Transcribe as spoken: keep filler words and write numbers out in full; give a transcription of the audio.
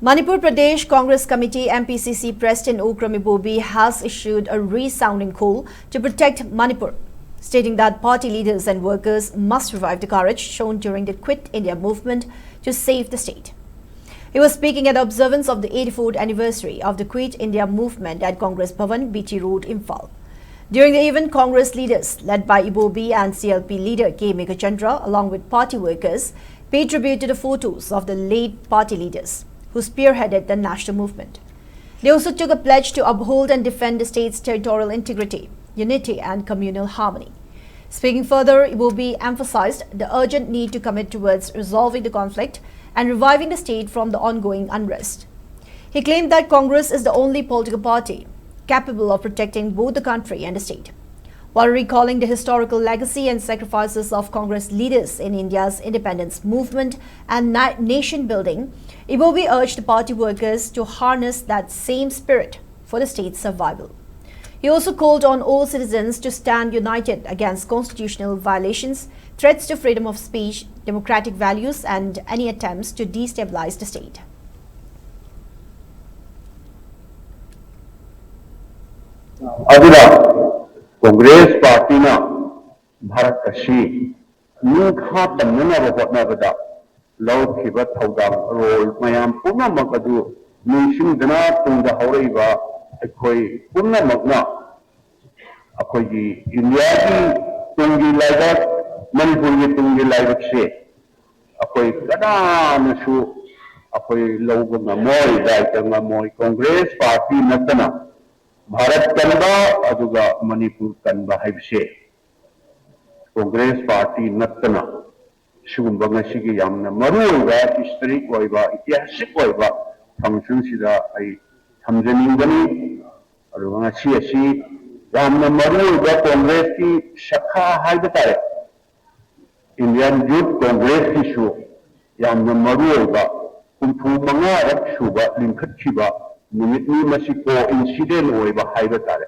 Manipur Pradesh Congress Committee, M P C C President Okram Ibobi has issued a resounding call to protect Manipur, stating that party leaders and workers must revive the courage shown during the Quit India movement to save the state. He was speaking at the observance of the eighty-fourth anniversary of the Quit India movement at Congress Bhavan, B T Road, Imphal. During the event, Congress leaders, led by Ibobi and C L P leader K Meghachandra, along with party workers, paid tribute to the photos of the late party leaders who spearheaded the national movement. They also took a pledge to uphold and defend the state's territorial integrity, unity, and communal harmony. Speaking further, Ibobi emphasized the urgent need to commit towards resolving the conflict and reviving the state from the ongoing unrest. He claimed that Congress is the only political party capable of protecting both the country and the state. While recalling the historical legacy and sacrifices of Congress leaders in India's independence movement and na- nation building, Ibobi urged the party workers to harness that same spirit for the state's survival. He also called on all citizens to stand united against constitutional violations, threats to freedom of speech, democratic values, and any attempts to destabilize the state. ꯑꯗꯨꯅ ꯀꯣꯡꯒ꯭ꯔꯦꯁ ꯄꯥꯔꯇꯤꯅ ꯚꯥꯔꯠ ꯑꯁꯤ ꯅꯤꯡꯈꯥ ꯇꯝꯅꯅꯕ ꯍꯣꯠꯅꯕꯗ ꯂꯧꯈꯤꯕ ꯊꯧꯗꯥꯡ, role ꯃꯌꯥꯝ ꯄꯨꯝꯅꯃꯛ ꯑꯗꯨ ꯅꯤꯡꯁꯤꯡꯗꯨꯅ ꯇꯨꯡꯗ ꯍꯧꯔꯛꯏꯕ ꯑꯩꯈꯣꯏ ꯄꯨꯝꯅꯃꯛꯅ ꯑꯩꯈꯣꯏꯒꯤ ꯏꯟꯗꯤꯌꯥꯒꯤ ꯇꯨꯡꯒꯤ ꯂꯩꯕꯥꯛ, ꯃꯅꯤꯄꯨꯔꯒꯤ ꯇꯨꯡꯒꯤ ꯂꯩꯕꯥꯛꯁꯦ ꯑꯩꯈꯣꯏ ꯀꯅꯥꯅꯁꯨ ꯑꯩꯈꯣꯏ ꯂꯧꯕ ꯉꯝꯃꯣꯏ, ꯗꯥꯏꯇ ꯉꯝꯃꯣꯏ꯫ ꯀꯣꯡꯒ꯭ꯔꯦꯁ ꯄꯥꯔꯇꯤ ꯅꯠꯇꯅ ꯚꯥꯔꯠ ꯀꯟꯕ ꯑꯗꯨꯒ ꯃꯅꯤꯄꯨꯔ ꯀꯟꯕ ꯍꯥꯏꯕꯁꯦ ꯀꯣꯡꯒ꯭ꯔꯦꯁ ꯄꯥꯔꯇꯤ ꯅꯠꯇꯅ ꯁꯤꯒꯨꯝꯕ ꯉꯁꯤꯒꯤ ꯌꯥꯝꯅ ꯃꯔꯨꯑꯣꯏꯕ, ꯍꯤꯁꯇꯔꯤꯛ ꯑꯣꯏꯕ, ꯏꯇꯤꯍꯥꯁꯤꯛ ꯑꯣꯏꯕ ꯐꯪꯁꯟꯁꯤꯗ ꯑꯩ ꯊꯝꯖꯅꯤꯡꯕꯅꯤ꯫ ꯑꯗꯨꯒ ꯉꯁꯤ ꯑꯁꯤ ꯌꯥꯝꯅ ꯃꯔꯨꯑꯣꯏꯕ ꯀꯣꯡꯒ꯭ꯔꯦꯁꯀꯤ ꯁꯥꯈꯥ ꯍꯥꯏꯕ ꯇꯥꯔꯦ, ꯏꯟꯗꯤꯌꯥꯟ ꯌꯨꯠ ꯀꯣꯡꯒ꯭ꯔꯦꯁꯀꯤꯁꯨ ꯌꯥꯝꯅ ꯃꯔꯨꯑꯣꯏꯕ ꯍꯨꯝꯐꯨ ꯃꯉꯥꯔꯛ ꯁꯨꯕ ꯂꯤꯡꯈꯠꯈꯤꯕ ꯅꯨꯃꯤꯠꯅꯤ꯫ ꯃꯁꯤ ꯀꯣ ꯏꯟꯁꯤꯗꯦꯟ ꯑꯣꯏꯕ ꯍꯥꯏꯕ ꯇꯥꯔꯦ꯫